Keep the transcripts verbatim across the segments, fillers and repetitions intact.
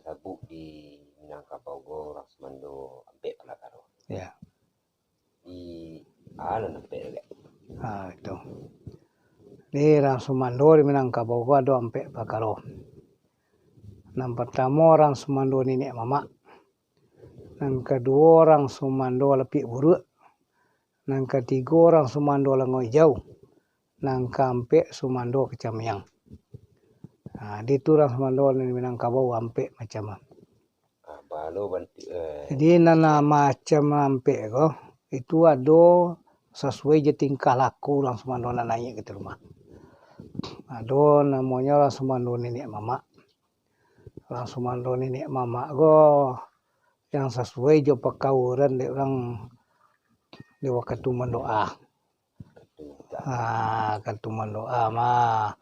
Sabuk di Minangkabau ko urang sumando ampek parkaro. Ya. Di a nan ampek tu, Kak? Ha, itu. Di urang sumando di Minangkabau ko ado ampek parkaro. Nan partamo, urang sumando niniak mamak. Nan kaduo, urang sumando lapiak buruak. Nan katigo, urang sumando langau ijau. Nan kaampek, sumando kacang miang. Ha, di tu urang sumando di Minangkabau ampek macam. Ah, balo bantuak, eh. Jadi, nan, ah, macam ampek ko, itu ado sasuai jo tingkah laku urang sumando nan naiak ka ateh rumah. Ado namonyo urang sumando niniak mamak. Urang sumando niniak mamak ko, yang sasuai jo pakauran dek urang di wakatu mandoa. Ah, wakatu mandoa mah,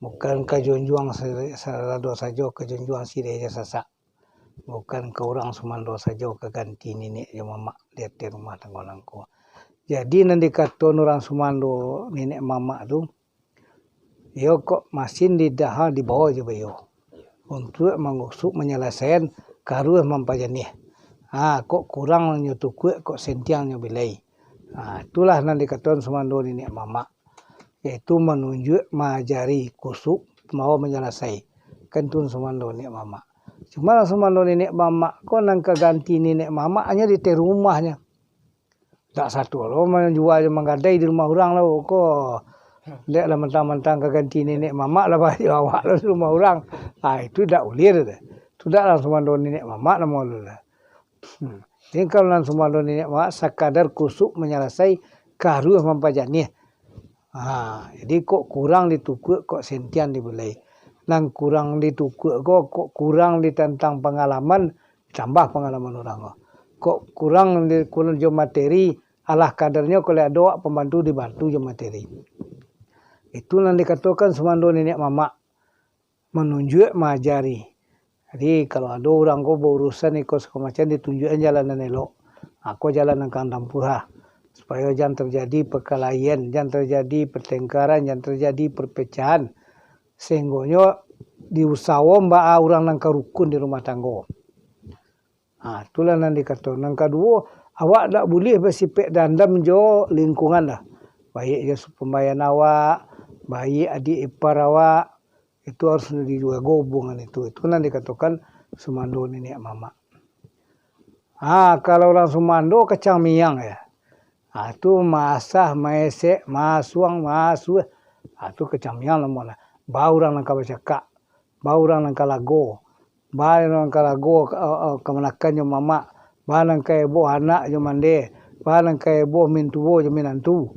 bukan ka junjuang sa-, sarado sajo, ka junjuang sirih jo sasak. Bukan ka urang sumando sajo, ka ganti niniak jo mamak di ateh rumah tanggo nangko. Jadi, nan dikato urang sumando niniak mamak tu, iyo kok masin di daha dibawa jo baiyo. Untuak mangusuk manyalasaian, karuah mampajaniah. Ha, kok kurang nyo tukuak, kok sentiang nyo bilai. Ha, itulah nan dikatokan sumando niniak mamak, yaitu manunjuak, maajari, kusuk, mawa manyalasai. Kan tu sumando niniak mamak. Cuma sumando niniak mamak ko nan ka ganti niniak mamak hanyo di ateh rumahnyo. Dak sato lo manjua jo manggadai di rumah urang lo ko. Dek lah mantang-mantang ka ganti niniak mamak lah baiak awak lo di rumah urang. Ah, itu dak ulih tu. Tu dak lah sumando niniak mamak namo lo lah. Hmm. Jadi kalau nan sumando niniak mamak sakadar kusuk manyalasai, karuah mampajaniah. Ha, jadi kok kurang ditukuak, kok sentiang dibulai. Nan kurang ditukuak ko, kok kurang di tantang pangalaman, tambah pangalaman urang ko. Kok kurang di, kurang jo materi, alah kadarnyo kalau ado awak pambantu, dibantu jo materi. Itu nan dikatokan sumando niniak mamak. Manunjuak, maajari. Jadi, kalau ado urang ko baurusan iko sagalo macam, ditunjuakan jalan nan elok. Ha, ko jalan nan ka ditampuah, supayo jan tarjadi parkalaian, jan tarjadi partengkaran, jan tarjadi parpecahan. Sahinggonyo diusahoan baa urang nan ka rukun di rumah tanggo. Ha, itulah nan dikato. Nan kaduo, awak dak buliah basipek dandam jo lingkungan lah. Baiak jo sapambayanan awak, baiak adiak ipar awak, itu harus dijago hubungan itu. Itu nan dikatokan sumando niniak mamak. Ha, kalau urang sumando kacang miang ya. Ha, tu maasah, maesek, maasuang, maasuah. Ha, tu kacang miang namonyo. Baa urang nan ka bacakak, baa urang nan ka lago, baa nan ka lago, eh, eh, kamanakan jo mamak, baa nan ka eboh anak jo mande, baa nan ka eboh mintuo jo minantu.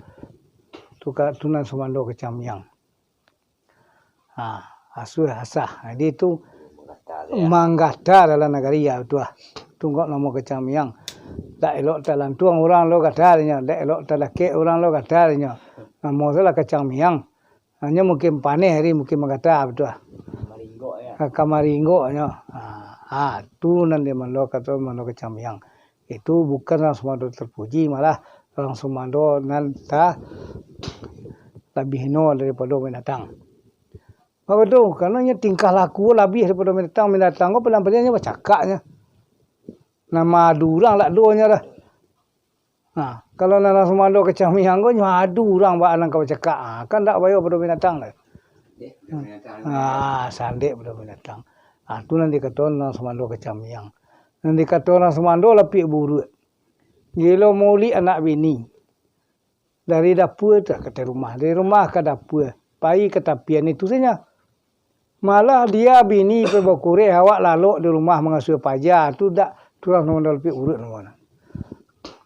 Tu ka, tu nan sumando kacang miang. Ha, asuah, asah. Jadi tu manggata dalam nagari, ya, tu lah. Tu kok namo kacang miang. Dak elok talantuang urang lo, kata inyo. Dak elok talakek urang lo, kata inyo. Namo tu lah kacang miang. Hanyo mungkin paneh ari, mungkin manggata, batua. Maringgok, ya. Ka, ka maringgoknyo. Ha, ha, tu nan dimando kato mando kacang miang. Itu bukan urang sumando tapuji, malah urang sumando nan ta-, labiah hino daripado binatang. Mako tu, karano inyo tingkah laku labiah daripado binatang, binatang ko paling-paling inyo bacakaknyo. Nan maadu urang lak duonyo lah. Nah, kalau nan sumando kacang miang ko, nyo adu urang baa nan ka bacakak. Ah, kan dak bayo pado binatang lai. Dek, pado binatang. Ah, sandek pado binatang. Ah, tu nan dikato nan sumando kacang miang. Nan dikato nan sumando lapiak buruak. Gilo maulik anak bini. Dari dapua tu ka ateh rumah, dari rumah ka dapua, pai ka tapian itu sajo. Malah dia bini pai bakureh, awak lalok di rumah mangasuah paja, tu dak, tu lah nan lapiak buruak namonyo.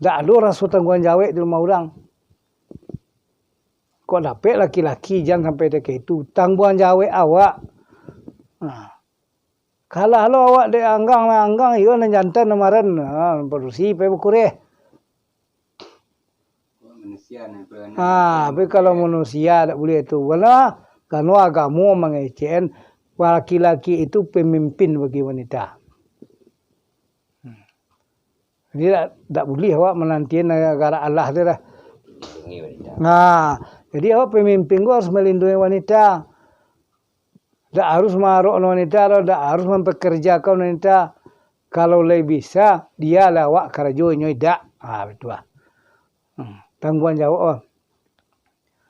Dak ado raso tangguang jawek di rumah urang. Kok dapek laki-laki, jan sampai dek itu, tangguang jawek awak. Nah. Kalah lo awak dek anggang, anggang iyo nan jantan nan maran, ha, padusi pai bakureh. Manusia nan kurang. Ha, tapi kalau manusia dak buliah tu. Karano, karano agamo mangecekan laki-laki itu pemimpin bagi wanita. Hmm. Jadi dak, dak buliah awak manantian agama Allah tu lah. Melindungi wanita. Nah, jadi awak pemimpin ko harus melindungi wanita. Dak harus maarok wanita, dak harus mampakarjakan wanita. Kalau lai bisa, dialah awak karajo, inyo idak. Ha, batua. Hmm, tangguang jawab, oh.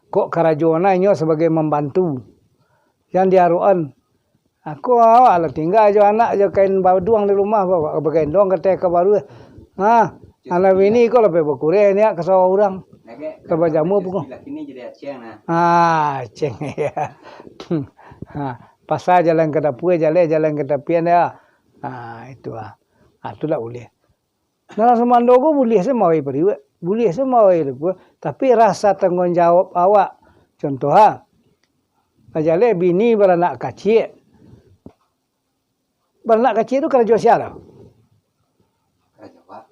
Kok karajo nah inyo sabagai mambantu. Jan diarokan. Aku awak lah tingga jo anak jo kain baduang di rumah, ba-, bagendong ka ateh ka baru. Ha, anak bini ko lah pai bakureh niak ka sawah urang. Ka bajamua pun. Ah, aceng, ya. Ha, pasal jalan ka dapua, jalan, jalan ka tapian, ya. Ha, itu ah. Ha, tu dak buliah. Nah, sumando ko buliah se mawai pariuak, buliah se mawai lupo, tapi rasa tangguang jawab awak. Contoh, ha, ajaleh bini baranak kaciak. Baranak kaciak tu karajo sia tu?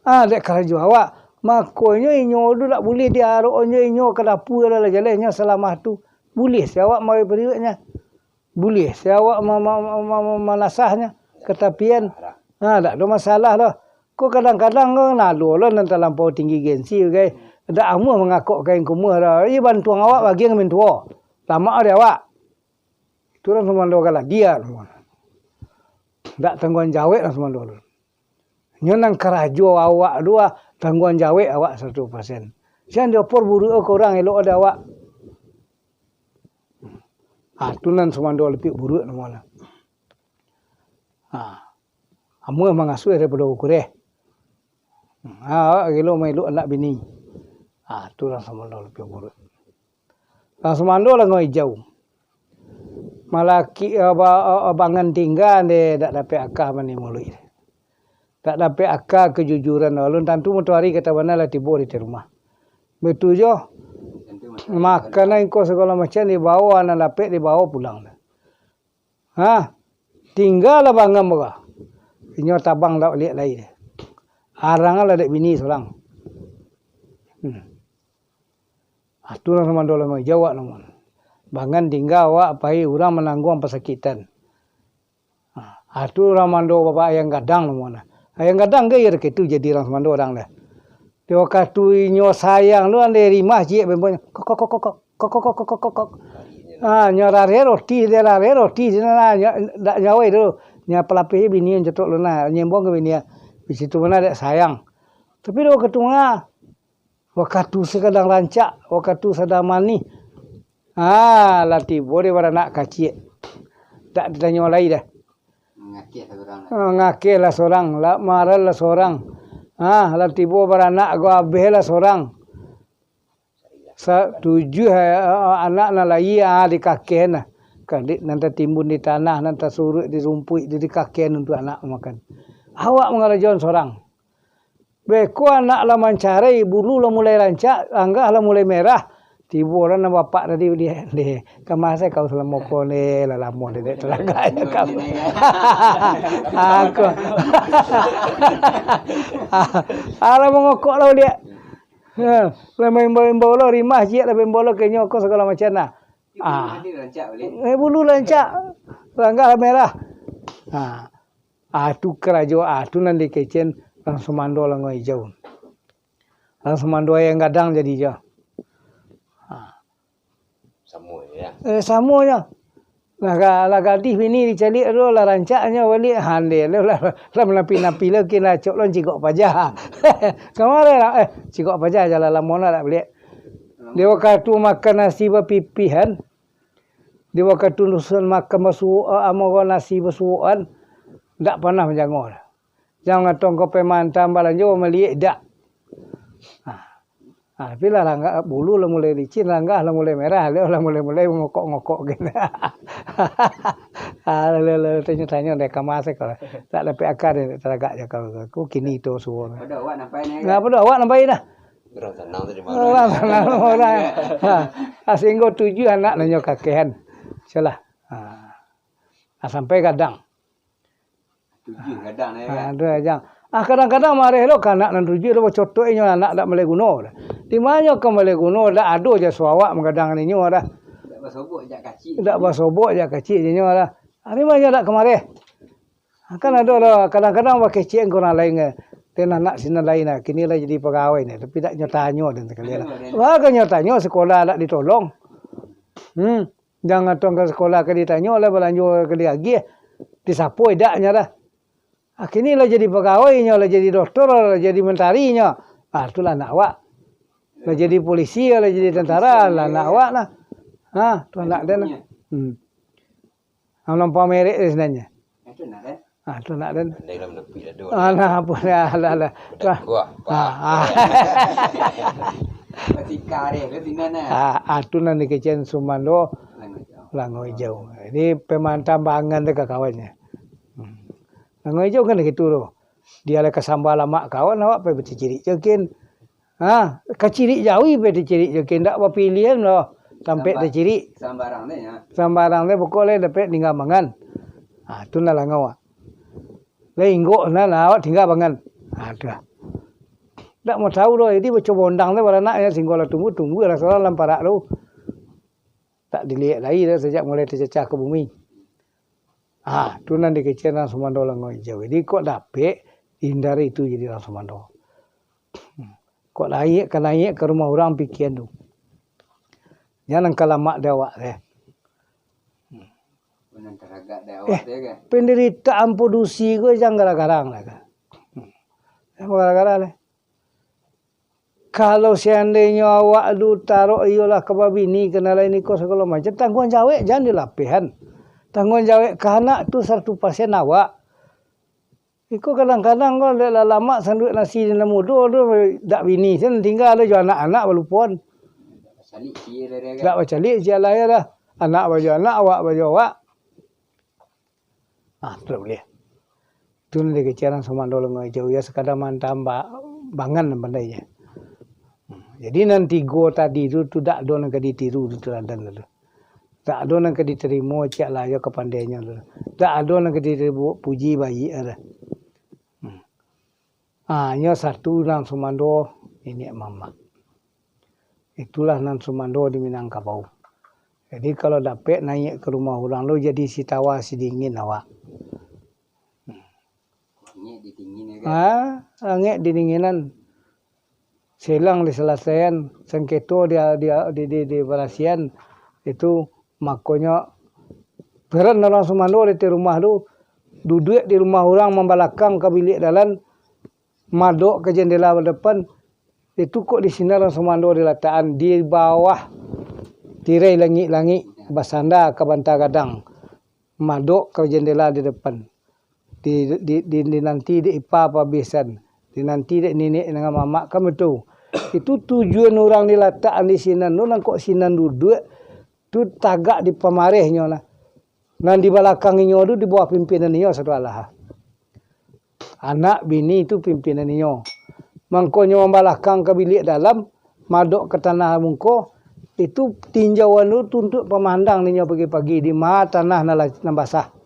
Ah, dek karajo awak. Makonyo inyo tu dak buliah diarok inyo, inyo ka dapua lah, lah jaleh inyo salamah tu. Buliah se awak mawai pariuaknyo. Buliah se awak ma-, ma-, ma-, ma-, ma-, manasahnyo ka tapian. Ha, dak ado masalah doh. Ko kadang-kadang ko nado lo nan talampau tinggi gengsi, bagai dak amuah mangakok kain kumuah doh. Iyo bantuang awak bagian mintuo. Lamak di awak. Itu urang sumando galadia. Dak tangguang jawek urang sumando tu. Nyo nan karajo awak tu ah, tangguang jawek awak saratuih persen. Jan diopor buruak ka urang, elok ado awak. Ah, tu nan sumando lapiak buruak namo lah. Ah, amuah mangasuah daripado bakureh. Ah, awak gilo maelok anak bini. Ah, tu nan sumando lapiak buruak. Urang sumando lango ijau. Malaki, eh, ba-, eh, bangan tingga nde dak dapek aka mani muluik. Dak dapek aka kejujuran, alun tantu matoari ka tabana lah tibo di ateh rumah. Baitu juo, makanan ko sagalo macam dibawa, nan dapek dibawa pulang. Ha, tingga lah bangan bara. Inyo tabang dak baliak lai. Arang lah dek bini surang. Hmm. Ah, tu urang sumando lango ijau awak namo. Bangan tingga awak pai urang manangguang pasakitan. Ah, tu urang sumando bapak ayang gadang namo nah. Ayang gadang ge iyo kitu jadi urang sumando urang deh. Di wakatu inyo sayang tu andai rimah ciek bembonyo. Kok, kok, kok, kok, kok. Ah, nyo rareh roti, dek rareh roti sinan lah, nyo dak nyawai tu. Nyo palapeh bini nyo cetok lu nah, nyembong ka bini. Di situ mah dek sayang. Tapi di wakatu tangah, wakatu sadang rancak, wakatu sadang manih. Ah, lah tibo dek baranak kaciak. Dak ditanyo lai dah. Ngakeh lah surang. Ah, ngakeh lah surang, lah marah lah surang. Ah, lah tibo baranak ko abih lah surang. Sa-, tujuah, eh, anak nan lahia, ah, dikakeh nah. Kadek nan tatimbun di tanah, nan tasuruik di rumpuik, di, dikakeh untuak anak makan. Awak mangarajoan surang. Beko anak lah mancarai, bulu lah mulai rancak, langgah lah mulai merah. Tibo lah nan bapak tadi, di, di, ka ma se kau salamo ko ni, lah lamo dek talagaknyo kau. Aku. Alah mangokok lah baliak. Ha, lah maimbau-imbau lo, rimah ciek lah maimbau lo, kenyo ko sagalo macam nah. Ah. Eh, bulu lah rancak. Langgah lah merah. Ha. Ah, tu karajo, ah, tu nan dikecek urang sumando lango ijau. Urang sumando ayang gadang jadi jo. Ha. Samo je, ya. Eh, samo nyo. Lah ga-, lah gadih bini dicaliak tu, lah rancaknyo baliak, handai lo lah, lah manapi-napi lo, kin lah acok lo cigok paja. Kamari lah, eh, cigok paja, jalan lamo nak baliak. Di wakatu makan nasi bapipihan, di wakatu dusun makan basuo-, eh, amo ko nasi basuokan, dak panah manjango. Jan ngatong ko pai maanta balanjo, maliek dak. Ha. Ha, tapi lah langgah, bulu lah mulai licin, langgah lah mulai merah, lah mulai-mulai mangokok-ngokok gini. Ha, lah, lah, lah, tanyo-tanyo dek kama se ko. Tak dapek aka dek talagak je kalau aku kini tu suo. Pado awak nampai ni. Nah, pado awak nampai dah. Urang sanang tu di mano? Urang sanang urang. Ha, ha, sahinggo tujuah anak nanyo kakehan. Salah. Ha. Ha, sampai gadang. Tujuah gadang, ya, ha, kan? Tu, Jang. Ah, kadang-kadang mareh lo ka anak nan tujuah lo, bacotok inyo anak dak malai guno. Di manyo ka malai guno, dak ado je suawak magadang inyo dah. Dak basobok jak kacik. Dak basobok jak kacik inyo dah. Ah, di manyo dak ka mareh. Ah, kan ado lo, kadang-kadang bakecek ka urang lain ke. Ten anak sinan lain lah, kini lah jadi pagawai ni, tapi dak nyo tanyo den sakali lah. Tanyo den. Wah, kan nyo tanyo, sekolah dak ditolong. Hmm. Jan atuang ka sakolah ka ditanyo, lah balanjo ka diagiah, disapo idaknyo lah. Ah, kini lah jadi pagawai nyo, lah jadi doktor, lah jadi mentari nyo. Ah, tu lah anak awak. Lah jadi polisi, lah jadi tentara, lah anak awak lah. Ha, tu anak den lah. Hmm. Anak pamerek di sinan nyo. Itu nak, kan? Ah, tu nak den. Andai lah menepi lah tu. Ah, nah, apa dah, lah, lah. Wah. Kuah, kuah. Ah, ah. Masih kareh ke sinan, eh? Ah, ah, tu nan dikecekan Sumando. Langau Ijau. Langau Ijau. Jadi, pemantambangan tu kakawannyo. Hmm. Langau Ijau kan gitu tu. Dia lah kasamba lamak kawan, awak pai baticirik jo kin. Ha, kacirik jawi pai ticirik jo kin, ndak bapilihan lo tampek Samba-, tacirik. Sambarang deh, ya. Sambarang deh, pokok lah dapek tingga mangan. Ha, tu nan langau, ah. Lah inggok, nah, nah, awak tingga mangan. Ha, tu lah. Ndak mau tahu doh, jadi baco bondang tu baranak, ya, singgo lah tunggu, tunggu lah sorang lam parak tu. Tak diliek lai dah sajak mulai tacacah ka bumi. Ah, tu nan dikecekan urang Sumando Langau Ijau. Jadi, kok dapek, hindari itu jadi urang Sumando. Kok naiak ka naiak ka rumah urang pikian tu. Jan ka lamak di awak deh. Nan taragak di awak Eh, deh, kan? Penderitaan padusi ko jan gara-gara lah, kan? Jan gara-gara lah. Kalau seandainyo awak tu tarok iyolah ka babini, ka nan lain iko sagalo macam, tangguang jawek jan dilapehan. Tangguang jawek ka anak tu saratu pasien awak. Iko kadang-kadang ko dek lah lamak sanduak nasi di nan mudo tu, dak bini, sen tingga lah jo anak-anak balupon. Bacaliak sia lah dia, kan? Dak bacaliak sia lah ya dah. Anak baju anak, awak baju awak. Ah, tu dak buliah. Tu nan dikecekan urang Sumando Langau Ijau, ya sakadar mantambangan nan pandai je. Hmm, jadi nan tigo tadi tu, tu dak ado nan ka ditiru di tuladan tu. Dak ado nan ka ditarimo ciek lah yo kapandainyo tu. Dak ado nan ka dipuji baiak lah. Hmm. Ah, nyo satu nan Sumando niniak mamak. Itulah nan Sumando di Minangkabau. Jadi, kalau dapek naiak ka rumah urang tu, jadi sitawa sidingin awak. Angek didingin, ya, kan? Ha, angek didinginan. Selang disalasaian, sengketo di, di, di, di, dibarasian. Itu makonyo, peran urang Sumando di rumah tu, duduak di rumah urang mambalakang ka biliak dalam, madok ka jendela depan, itu kok di sinan urang Sumando dilatakan, di bawah tirai langik-langik, basanda ka banta gadang, madok ka jendela di depan. Di, di, di, dinanti dek ipa pabisan, dinanti dek niniak dengan mamak, kan baitu. Itu tujuan urang dilatakan di sinan tu, nan kok sinan duduak, tu tagak di pamarehnyo lah. Nan di balakang inyo tu di bawah pimpinan inyo satu alah. Anak bini tu pimpinan inyo. Mangkonyo mambalakang ka biliak dalam, madok ka tanah muko, itu tinjauan tu tuntuak pamandang inyo pagi-pagi, di ma tanah nan la-, nan basah.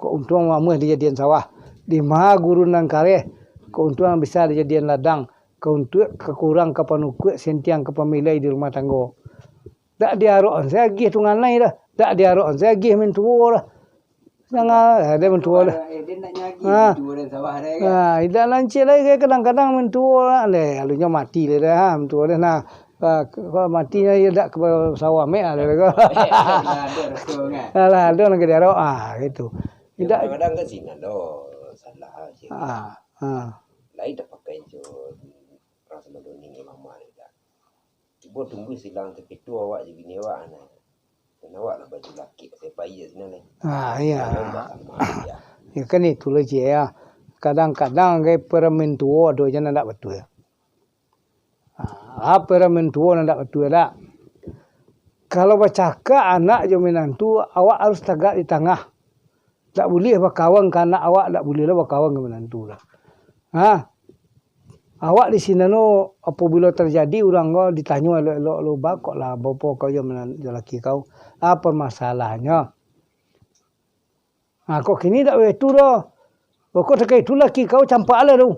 Kok untuang mamuah dijadian sawah. Di ma gurun nan kareh, kok untuang bisa dijadian ladang. Kok untuak ka kurang ka panukuak, sentiang ka pamilai di rumah tanggo. Dak diarok se agiah tunganai dah. Dak diarok se agiah mintuo dah. Jangan, eh, dia mintuo dah. Eh, dia nak nyagi Ha. mintuo dan sawah dia, kan? Ha, idak lancik lai, kadang-kadang mintuo lah. Leh, alunyo mati lah dah, ha, mintuo dah. Nah, ah, k-, kalau mati nyo, iyo dak ka sawah mek lah, dah. Lah, ada raso, kan? Alah, ada nan ka diarok, ah, gitu. Ya, Idak kadang-kadang kan sinan doh, salah je. Ah, ah. Lai dak pakai jo rasa madoning yang lama ni, dah. Cubo tumbuah silang takitu awak jo bini awak, nah. Dan awak lah baju laki, saya pai je sinan, eh. Ah, iya. Kalau dak sama, ya. Ya, kan itulah, Cik, ya. Kadang-kadang gai paramintuo ado je nan dak batua. Ah, paramintuo nan dak batua dak. Kalau bacakak anak jo minantu, awak harus tagak di tangah. Dak buliah bakawan ka anak awak, dak buliah lo bakawan ka minantu lah. Ha? Awak di sinan tu, apabilo tarjadi urang ko ditanyo elok-elok lo, "Ba kok lah, bapo kau jo minan-, jo laki kau? Apo masalahnyo?" Ha, kok kini dak baitu doh. Kok takai tu laki kau campak lah tu.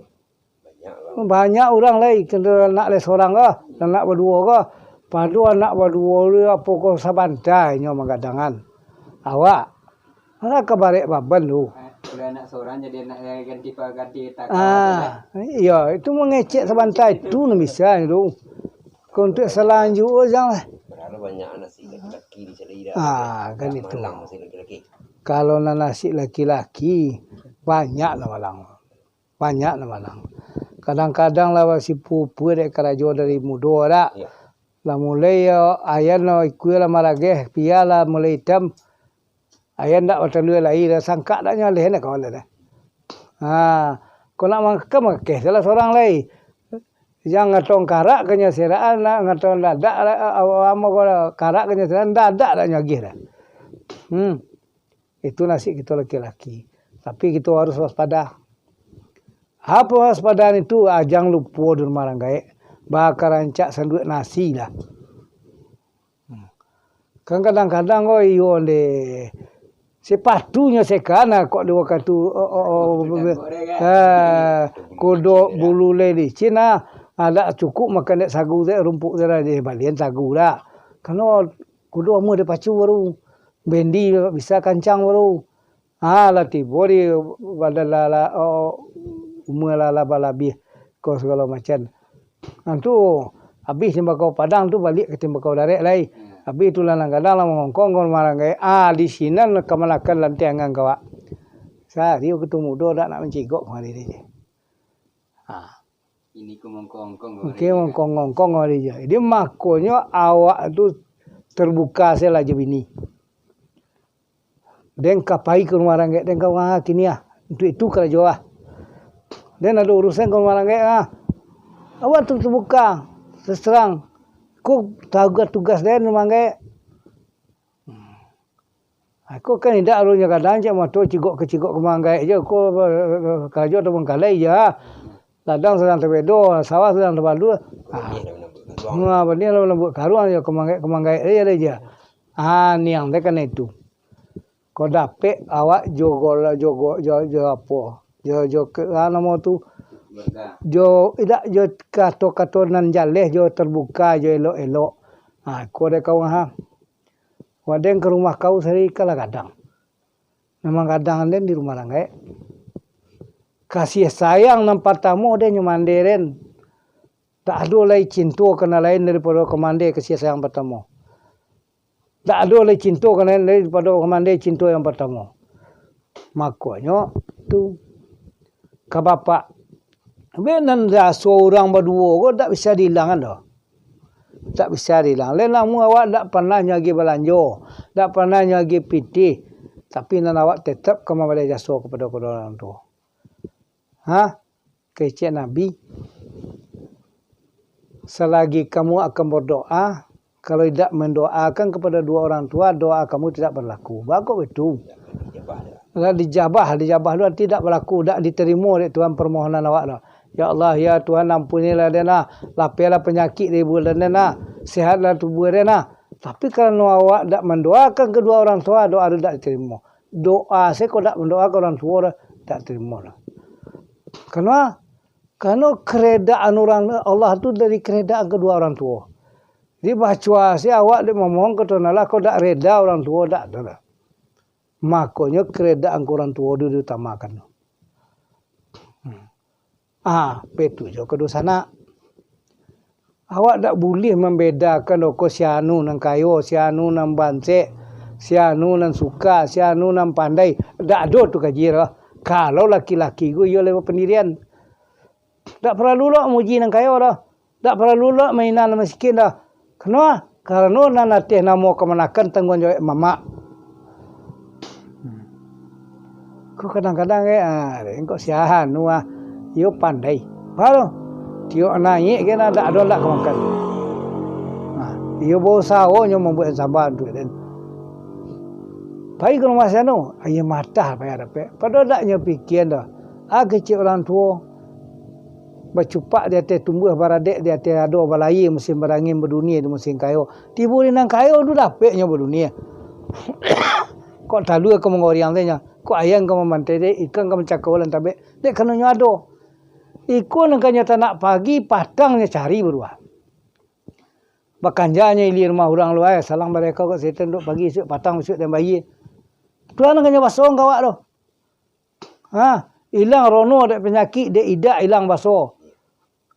Banyak lah. Banyak urang lai, kena anak lai sorang ko, anak baduo ko. Pado anak baduo tu, apo ko sabanta inyo manggadangan. Awak, alah ka barek baban tu. Kalau anak sorang jadi anak ganti pa-, ganti takah Ah, lah. Iyo, itu mangecek sabanta itu nan bisa tu. Kok untuak salanjuik, oh, janganlah. Padahal banyak nasib laki-laki di sini dah. Ah, kan itu. Kalau nan nasib laki-laki, banyak lah malang. Banyak lah malang. Kadang-kadang lah si pupua dek karajo dari mudo dak. Iyo. Lah mulai yo, aia no ikua lah marageh, pia lah mulai itam. Aia ndak batalua lai dah, sangkak dak nyo alih nak kawan dah. Ha, kok nak mangakeh, mangakeh salah surang lai. Jan ngatong karak ka nyo siraan, nak ngatong dadak, a-, a-, amo ko karak ka nyo siraan, dadak dak nyo agiah dah. Hmm. Itu nasib kito laki-laki. Tapi kito harus waspada. Apo waspadaan itu? Ah, jan lupo di rumah urang gaek. Bakarancak sanduak nasi lah. Hmm. Kan kadang-kadang ko iyo nde, sepatunyo sekan lah kok di wakatu, oh, oh, oh, eh, kodok bulu lai licin lah. Ah, dak cukup makan dek sagu, dek rumpuk tu lah, dibalian sagu dak. Karano kudo amuah dipacu baru. Bendi bisa kancang baru. Ah, lah tibo di badan lah, lah, oh, umua lah, lah balabiah ko sagalo macam. Nah, tu, abih timbakau padang tu, baliak ka timbakau darek lai. Hmm. Abih tu lah, kadang-kadang lah mangongkong ka rumah urang gaek. Ah, di sinan kamanakan lantiangan ka awak. Sahari wakatu mudo dak nak mancigok kamari dek je. Ah. Ini ko mangongkong-ongkong. Oke, mangongkong-ongkong kamari je. Jadi, makonyo awak tu terbuka se lah jo bini. Den ka pai ka rumah urang gaek, den ka, wah, kini ah, untuak itu karajo ah. Den ado urusan ka rumah urang gaek ah. Awak tu tabuka, terus terang. Ko tugas-tugas den rumah gaek. Aku kan indak alunyo kadang cak moto cigok ka cigok ka rumah gaek je, ko karajo tabangkalai je ah. Ladang sadang tabedo, sawah sadang tabalua. Ah. Nah, baniah lah mambuek karuang jo ka rumah gaek, ka rumah gaek sajo lai je. Ah, niang teh kan itu. Ko dapek awak jogo lah, jogo, jo, jo apo? Jo, jo ke, ah, namo tu? Jo, indak, jo kato-kato nan jaleh, jo terbuka, jo elok-elok. Ah, ko dek kau, ha. Wadeng ka rumah kau sari ka lah gadang. Memang gadang den di rumah urang gaek. Kasih sayang nan partamo den nyo mande den. Tak ado lai cinto ka nan lain daripado ka mande kasih sayang partamo. Tak ado lai cinto ka nan lain daripado ka mande cinto yang partamo. Makonyo tu ka bapak, be nan raso urang baduo ko dak bisa diilangan doh. Dak bisa diilang. Lai lamo awak dak parnah nyo agiah balanjo, dak parnah nyo agiah pitih, tapi nan awak tetap ka mambayia jaso kapado, kapado urang tuo. Ha? Kecek Nabi, "Salagi kamu akan berdoa, kalau tidak mendoakan kepada dua orang tua, doa kamu tidak berlaku." Bagus betul. Lah dijabah, dijabah tu arti dak balaku, dak ditarimo dek Tuhan permohonan awak tu. Ya Allah, ya Tuhan, ampunilah den lah, lapehlah panyakik dari badan den lah, sehatlah tubuah den lah. Tapi karano awak dak mandoakan kedua orang tua, doa tu dak ditarimo. Doa se kok dak mandoakan orang tuo, dak tarimo lah. Karano, karano keredaan urang, Allah tu dari keredaan kedua orang tuo. Jadi bacoa se awak dek mamohon ka Tuhan Allah, kok dak reda orang tuo, dak ado lah. Makonyo keredaan ka urang tuo tu diutamakan. Hmm. Ah, baitu juo ka dunsanak. Awak dak buliah mambedakan doh ko si anu nan kayo, si anu nan bansek, si anu nan suka, si anu nan pandai. Dak ado tu kaji doh. Kalau laki-laki ko iyo lai bapandirian. Dak paralu lo muji nan kayo doh. Dak paralu lo maina nan miskin doh. Karano, karano nan ateh namo kamanakan tangguang jawek mamak. Hmm. Ko kadang-kadang, eh, ah, engkau si anu ah, iyo pandai. Baru, tiok naiak ke nah, dak ado lah ka makan. Nah, iyo bausaho nyo mambuek saba untuak den. Pai ka rumah si anu, aia matah payah dapek. Padahal dak nyo pikia doh. Ah, kecek urang tuo. Bacupak di ateh tumbuah, baradek di ateh ado, balayia musim barangin, badunia di musim kayo. Tibo di nan kayo tu dapek nyo badunia. Kok talua ka mangoriang teh nyo, kok ayam ka mamantai dek, ikan ka mancakau dalam tabek, dek karano nyo ado. Iko nan ka nyo tanak pagi, patang nyo cari baruah. Bakanja nyo ilia rumah urang luai, salang bareka kok setan duk pagi, isuak patang, isuak dan bayi. Tuhan nan ka nyo basong ka awak tu. Ha, ilang rono dek panyakik, dek idak ilang baso.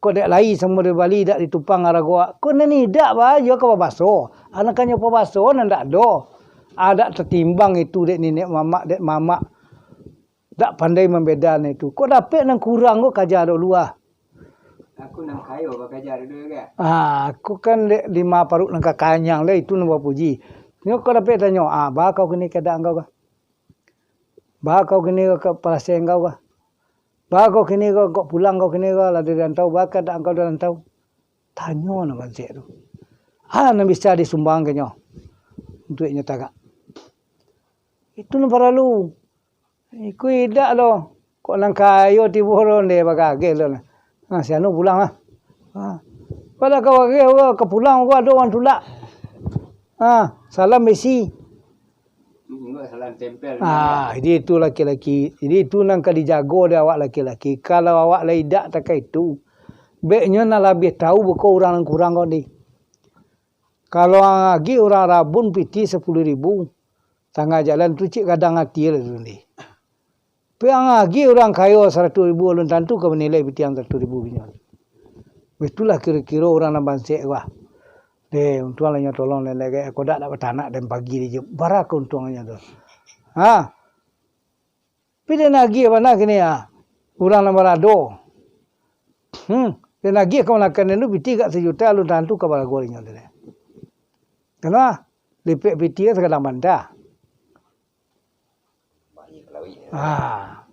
Kok dek lai samo dibali, dak ditumpang arago. Ko nan idak ba, iyo ka babaso. Anak kanyo pabaso nan dak ado. Adat tatimbang itu dek niniak mamak, dek mamak. Dak pandai mambeda nan itu. Kok dapek nan kurang ko kaja dek lua. Aku nan kayo bakaja dek lua, kan? Ah, aku kan dek lima paruik nan ka kanyang lai, itu nan bapuji. Nyo kok dapek tanyo, ah, ba kau kini keadaan kau ka? Ba kau kini ka parasaian kau ka? Ba kau kini ka, kok pulang kau kini ka, lah dari rantau, ba keadaan kau di rantau? Tanyo nan bansek tu. Alah nan bisa disumbang kanyo. Untuak inyo tagak. Itu nan paralu. Iko idak lo. Kok nan kayo tibo ronde bagageh lo. Nah, si anu pulang lah. Ha. Pada ka bagageh, ka pulang, ado urang tulak. Ha, salam besi. Ingat salam tempel. Ah, jadi itu laki-laki. Jadi itu nan ka dijago dek awak laki-laki. Kalau awak lah idak takah itu, beknyo nan labiah tahu beko urang nan kurang ko ni. Kalau ang agiah urang rabun pitih sapuluah ribu, tangah jalan tu cik gadang ati lah tu ni. Tapi ang agiah urang kayo saratuih ribu, alun tantu ka manilai pitih ang saratuih ribu inyo. Itulah kiro-kiro urang nan bansek ko ah. Deh, untuang lah inyo tolong den, deh, kok dak, dak batanak den pagi di je. Bara keuntuangannyo tu. Ha? Tapi den agiah bana kini ah. Urang nan barado. Hmm, den agiah kamanakan den tu pitih agak sajuta, alun tantu ka barago inyo tu deh. Karano lipek pitih sagadang banta. Ah.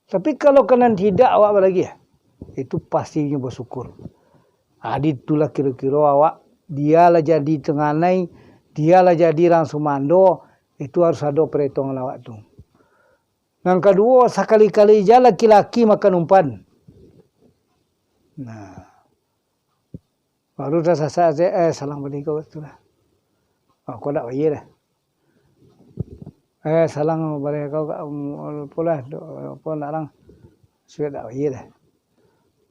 Tapi kalau ka nan tidak awak balagiah, itu pasti inyo basyukur. Ah, di itulah kiro-kiro awak, dia lah jadi tenganai, dia lah jadi rang sumando, itu harus ado paretongan awak tu. Nan kaduo, sakali-kali ja laki-laki makan umpan. Nah. Baru tasasek, eh, salang bari kau tu lah. Oh, kau dak bayia dah. Eh, salang bari kau ka, um, apo lah, do, apo nak lang. Sudah dak bayia dah.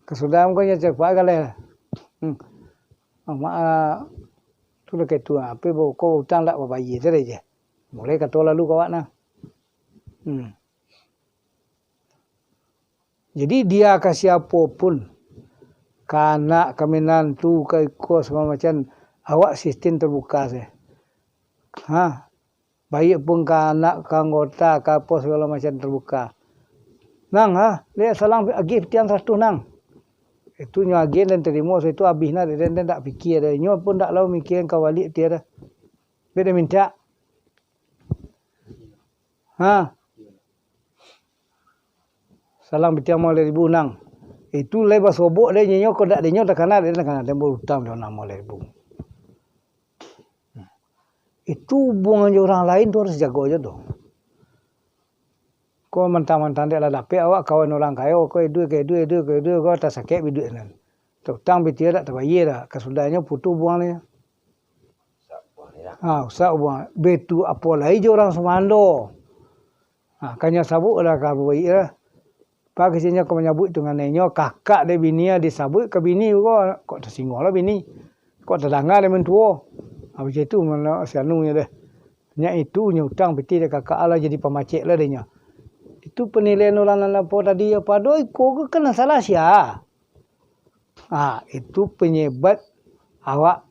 Kasudahan kau nyo cepat galeh lah. Hmm. Amak, ah, tu lah kaitu, apo kau utang dak babayia tadi je. Mulai kato lalu ka awak nah. Hmm. Jadi, dia ka siapo pun, ka anak, ka minantu, ka iko, sagalo macam, awak sistim terbuka se. Ha, baiak pun ka anak, ka anggota, ka apo, sagalo macam terbuka. Nang, ha, liek salang agiah pitih ang saratuih, Nang. Itu nyo agiah den tarimo, sudah itu abih nah, den, den dak pikia doh. Inyo pun dak lao mikia ka baliak pitih doh. Bek den mintak. Ha. Salang pitih ang limo baleh ribu, Nang. Itu lai basobok dek inyo, kok dak dek inyo takana, dek takana, dek bautang dek Nang limo baleh ribu. Itu hubungan jo urang lain tu harus jago jo tu. Ko mantang-mantang dek lah dapek awak kawan urang kayo, ko iduik, ko iduik, iduik, ko iduik, ko tasakek biduik nan. Tautang pitih dak tabayia dak, kasudahnyo putuih hubungan nyo. Ha, rusak hubungan. Baitu apo lai jo urang sumando. Ha, kanyo sabuik lah ka baik lah. Pak keceknyo ka manyabuik tu nganai nyo, kakak dek bini ah disabuik ka bini ko, kok tasingguang lah bini. Kok tadanga dek mentuo. Ha, macam itu mano si anu nyo deh. Nyo itu nyo utang pitih dek kakak lah jadi pamacek lah dek nyo. Itu panilaian urang nan apo tadi, apo ado iko ko kan salah sia. Ha, itu penyebab awak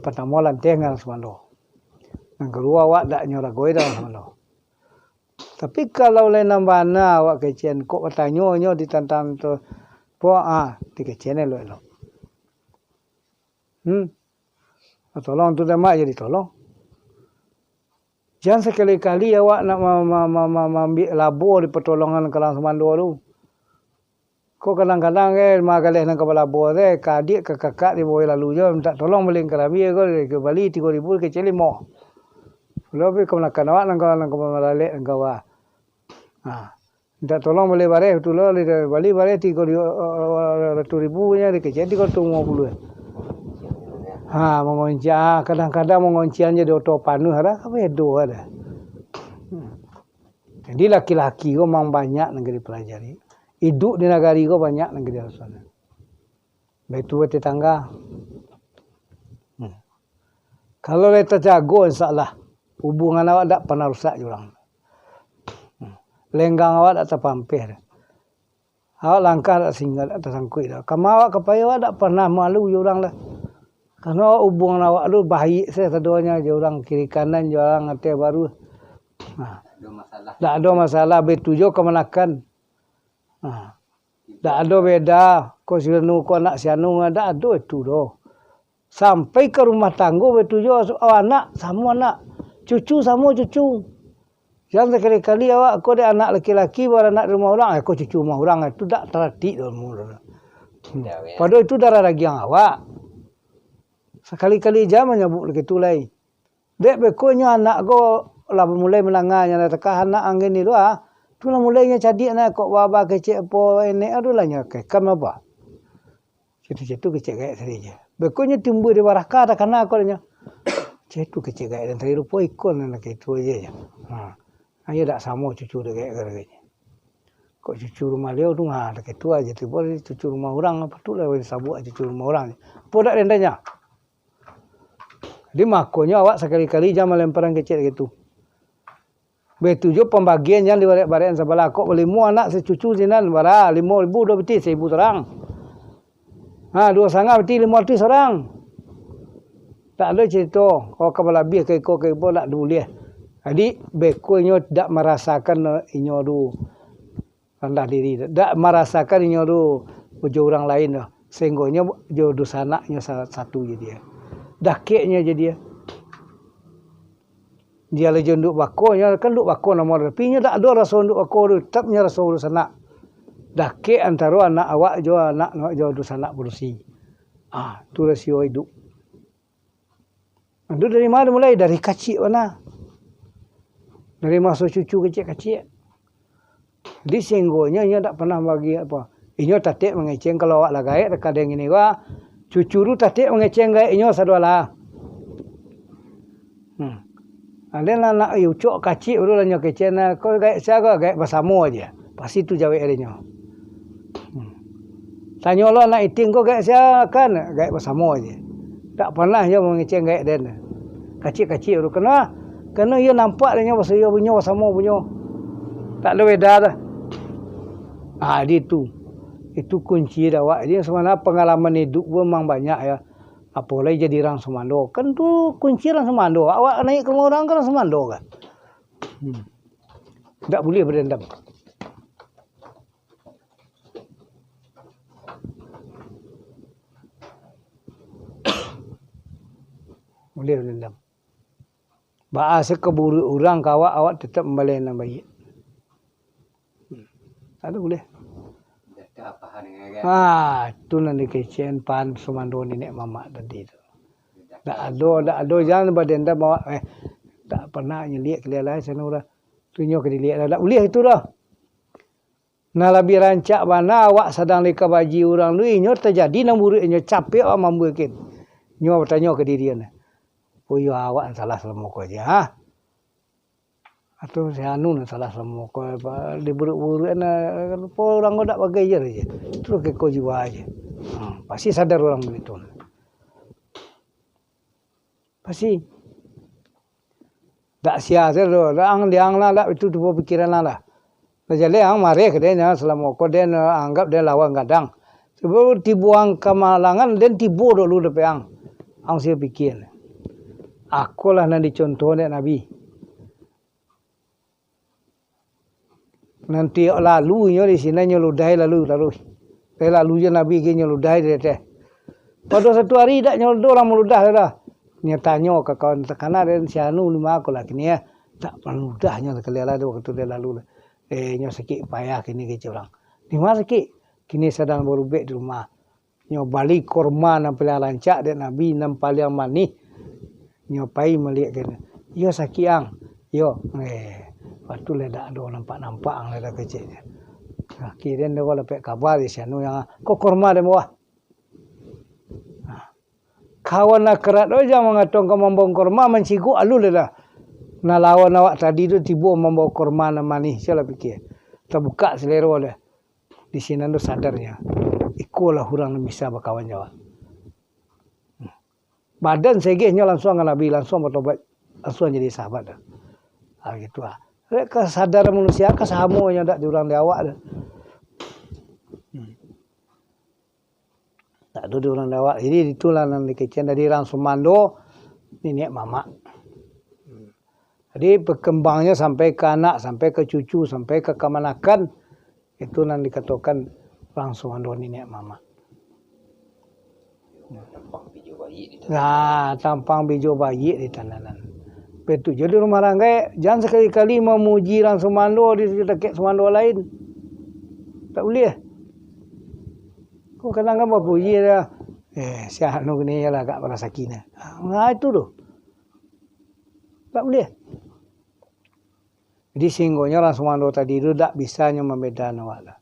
partamo lanteh dengan sumando. Nan kaduo awak dak nyo ragoi dengan sumando. Tapi kalau lai nan bana awak kecekan, kok batanyo nyo di tantang tu, po, ah, dikecekan elok-elok. Hmm. Tolong tu demak jadi tolong. Jan sakali-kali awak nak ma-, ma-, ma-, ma-, maambiak labo di patolongan ka urang sumando tu. Ko kadang-kadang, eh, magaleh nan ka balabo teh, ka adiak, ka kakak di bawah lalu jo, mintak tolong balian karambia ko, bali tigo ribu, kecek limo. Pulo pi kamanakan awak nan ka, nan ka malalek nan ka bawah. Ha. Mintak tolong bali bareh tu lo, bali bareh tigo ratuih ribu nyo, dikecek tigo ratuih limo puluah. Ha, mangoncian, kadang-kadang mangoncian jadi oto panuah dah, ka bedo dah. Hmm. Jadi laki-laki ko memang banyak nan ka dipelajari. Iduik di nagari ko banyak nan ka dirasokan. Baitu tetangga. Hmm. Kalau lai tajago, insya Allah, hubungan awak dak panah rusak jo urang. Hmm. Lenggang awak dak tapampeh. Awak langkah dak singgah, dak tasangkuik doh. Kama awak ka pai, awak dak pernah malu jo urang lah. Karano awak ubuangan awak tu baiak sajo sadonyo jo urang kiri kanan, jo urang ateh baruah. Nah, dak ado masalah. Baitu juo kamanakan. Nah, dak ado beda, ko si anu, ko anak si anu, dak ado itu doh. Sampai ka rumah tanggo baitu juo, anak samo anak, cucu samo cucu. Jan sakali-kali awak ko dek anak laki-laki baranak di rumah urang, eh, ko cucu rumah urang, itu dak taratik doh. Padahal itu darah dagiang awak. Sakali-kali jan manyabuik baitu lai. Dek beko nyo anak ko lah mulai manangah, nyo lah takah anak ang kini tu, ah. Tu lah mulai nyo cadiak nah, kok baba kecek apo, enek ado lah nyo kekam apa. Catu-catu kecek gaek tadi je. Beko nyo timbua di baraka takana ko nyo. Catu kecek gaek dan tadi rupo ikon nan kaitu aja je. Ha. Ayo dak samo cucu dek gaek, gaek. Kok cucu rumah liau tu, ha, dak kaitu aja tibo cucu rumah urang, patutlah sabuik cucu rumah urang. Apo dak dendanya? Jadi, makonyo awak sakali-kali jan malemparan kecek gitu. Baitu juo pambagian jan dibarek-barek sabalah. Kok balimo anak sacucu sinan, bara, limo ribu duo pitih, saribu surang. Ha, duo satangah pitih, limo ratuih surang. Tak ado carito, kok ka balabiah ka iko ka iko, dak buliah. Jadi, beko inyo dak marasakan inyo tu randah diri, dak marasakan inyo tu jo urang lain tu, sahinggo inyo jo dunsanak inyo sa-, satu jo dia. Dakek inyo jo dia. Dia lah jo induak bako, inyo kan induak bako namo, tapi inyo dak ado raso induak bako tu, tetap inyo raso dunsanak. Dakek antaro anak awak jo anak, jo dunsanak padusi. Ah, tu rasio iduik. Itu dari ma dimulai? Dari kaciak bana. Dari maso cucu kaciak-kaciak. Jadi, sahinggonyo inyo dak pernah bagi apo. Inyo tatek mangecek, kalau awak lah gaek, kadang ini wa, cucu tu tatek mangecek gaek inyo sadolah. Hmm. Aden anak, eh, ucok kaciak tu lah nyo kecek, nah, ko gaek sia ko, gaek basamo aja. Pasti tu jawek arinyo. Hmm. Tanyo lo anak iting ko gaek sia kan, gaek basamo aja. Tak pernah nyo mangecek gaek den. Kaciak-kaciak tu. Kano, kano iyo nampak dek nyo baso iyo punyo, basamo punyo. Tak ado beda dah. Ah, di tu. Itu kunci dah awak. Jadi, sebenarnya pengalaman hidup pun memang banyak ya. Apo lai jadi urang sumando. Kan tu kunci urang sumando. Awak naik ka rumah urang kan urang sumando kan. Hmm. Dak buliah badendam. Buliah badendam. Baa se ka buruak urang ka awak, awak tetap mambaleh nan baiak. Hmm. Ado buliah. Ha, tu nan dikecekan pan sumando niniak mamak tadi tu. Dak ado, dak ado, jan badendam awak, eh, dak pernah nyeliak kalian lai, sano urang. Tu nyo ka diliak lah, dak buliah itu doh. Nah, labiah rancak bana awak sadang dikabaji urang tu, inyo tajadi nan buruak, inyo capek awak mambuekin. Nyo batanyo ka diri, "Oh iyo, awak nan salah salamo ko aja, ha? Atau si anu nan salah salamo ko, apa, diburuak-buruak, nah, rupo urang ko dak bagai je, je. Terus keko jiwa aja." Hmm, pasti sadar urang baitu. Pasti. Dak sia se doh, dak ang, di ang lah, dak itu tibo pikiran ang lah. Lah jaleh ang mareh ka den, salamo ko den anggap den lawan gadang. Tibo, tibo ang kamalangan, den tibo dulu dapek ang. Ang sia pikia. Ako lah nan dicontoh dek Nabi. Nanti lalu inyo di sinan, nyo ludahi lalu taruih. Eh, lalu jo Nabi gin nyo ludahi di ateh. Pado satu ari dak nyo ado urang maludah doh. Nyo tanyo ka kawan takana den, "Si anu limo ko lah kini, eh?" "Dak maludah nyo sakali lah wakatu den lalu lah. Eh, nyo sakik payah kini," kecek urang. "Di ma sakik?" "Kini sadang barubek di rumah." Nyo bali korma nan paliang rancak dek Nabi, nan paliang manih. Nyo pai maliek ka inyo. "Iyo sakik ang?" "Iyo." Eh, wakatu lai dak ado nampak-nampak ang lai dah kecek. Nah, kirin dek dapek kaba di sinan yang, "Ko korma den bawa." Nah, kawan akrab tu jan mangatong ka mambao korma, mancigok alun lai dah. Nah, lawan awak tadi tu tibo mambao korma nan manih, sia lah pikia. Tabukak salero deh. Di sinan tu sadarnyo, iko lah urang nan bisa bakawan jo awak. Badan segeh nyo lansuang ka Nabi, lansuang batobat, lansuang jadi sahabat tu. Ha, gitu ah. Dek kasadaran manusia ka samo nyo dak di urang di awak tu. Ado di urang dek awak. Jadi, itulah nan dikecekan dari urang sumando, niniak mamak. Jadi, berkembangnyo sampai ka anak, sampai ka cucu, sampai ka kamanakan, itu nan dikatokan urang sumando niniak mamak. Tampang bijo baiak di tanah. Nah, tampang bijo baiak di tanah nan. Betu jo di rumah ranggai, jan sakali-kali mamuji urang sumando di dakek sumando lain. Tak buliah. Ko kadang kan bapuji dah. Eh, si anu ni lah agak barasaki nah. Nah, itu tu. Tak buliah. Jadi, sehinggonyo urang sumando tadi tu dak bisa nyo mambedakan awak lah.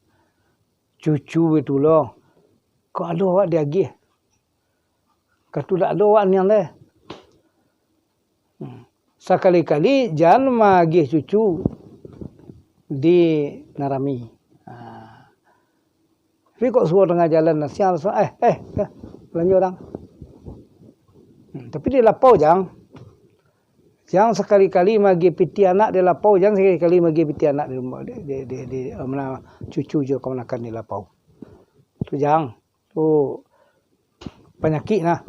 Cucu baitulah. Kok ado awak diagiah? Ka tu dak ado awak nian deh. Hmm. Sakali-kali jan maagiah cucu di nan rami. Ha. Tapi kok suo tangah jalan, siang, siang, eh, eh, eh, balanjo urang. Hmm, tapi di lapau jan. Jan sakali-kali maagiah pitih anak di lapau, jan sakali-kali maagiah pitih anak di rumah, di, di, di, di, eh, mana cucu jo kamanakan di lapau. Tu jan. Tu panyakik nah.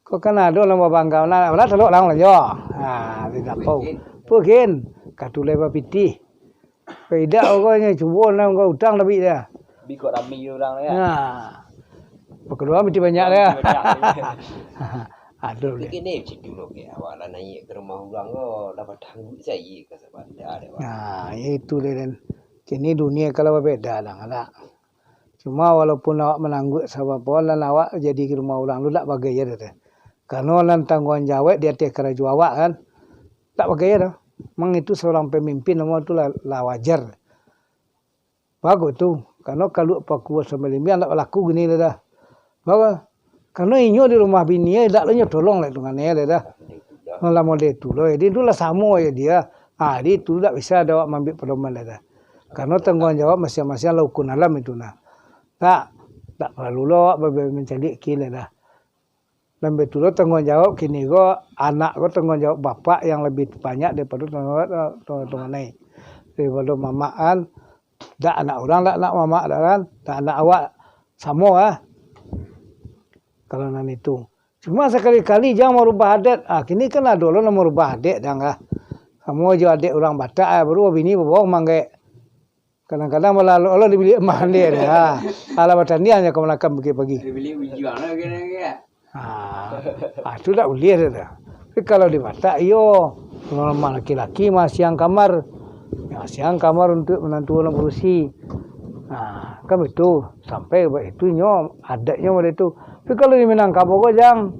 Kok kan ado nan babangga, nah, lah talok lah balanjo. Ha, di lapau. Pukin. Pukin. Ka tulai bapitih. Kok idak, pokoknyo cubo nan ka utang tapi dah. Bi kok rami urang ya. Nah. Pakalua mesti banyak dah. Banyak. Aduh. Tapi deh. Kini cik dulu ke awak lah naik ke rumah urang ko, dapat tangguh saja ke sabanda deh, Wak. Nah, itu deh, Dan. Kini dunia kalau berbeda lah, anak. Cuma walaupun awak manangguak sabab apo, lan awak jadi ka rumah urang tu dak bagai ado tu. Karano nan tangguang jawab di ateh karajo awak kan, dak bagai ado. Memang itu seorang pemimpin namo tu lah, lah wajar. Bagus tu, karano kaluak pakua sampai limbiang dak balaku gini lah dah. Bagus. Karano inyo di rumah bini, dak lo nyo tolong lah tu ngane lah dah. Lamo deh tu lo, jadi tu lah samo aja dia. Ah, jadi tu dak bisa ado awak maambiak pedoman lah dah. Karano tangguang jawab masiang-masiang lah ukun alam itu nah. Tak, tak paralu lo awak ba-, ba-, mancaliak kini dah. Nan baitulah tangguang jawab kini ko, anak ko tangguang jawab bapak yang labiah banyak daripado tangguang jawab, eh, tangguang, tangguang naik. Daripado mamak kan, dak anak urang, dak anak mamak dak kan, dak anak awak, samo lah. Kalau nan itu. Cuma sakali-kali jan marubah adat. Ah, kini kan ado lo nan marubah adat jan lah. Samo jo adat urang Batak, ah, baru babini babao manggaek. Kadang-kadang malah lo, lo di bilik mandi ado. Ha. Alah batandiang jo kamanakan pagi-pagi. Di bilik ujuang lah kena ke. Ha. Ha, tu dak buliah dah. Tapi kalau di Batak, iyo. Normal laki-laki masiang kamar. Masiang kamar untuak minantu urang padusi. Ha, kan baitu. Sampai baitu nyo, adatnyo model tu. Tapi kalau di Minangkabau ko jan.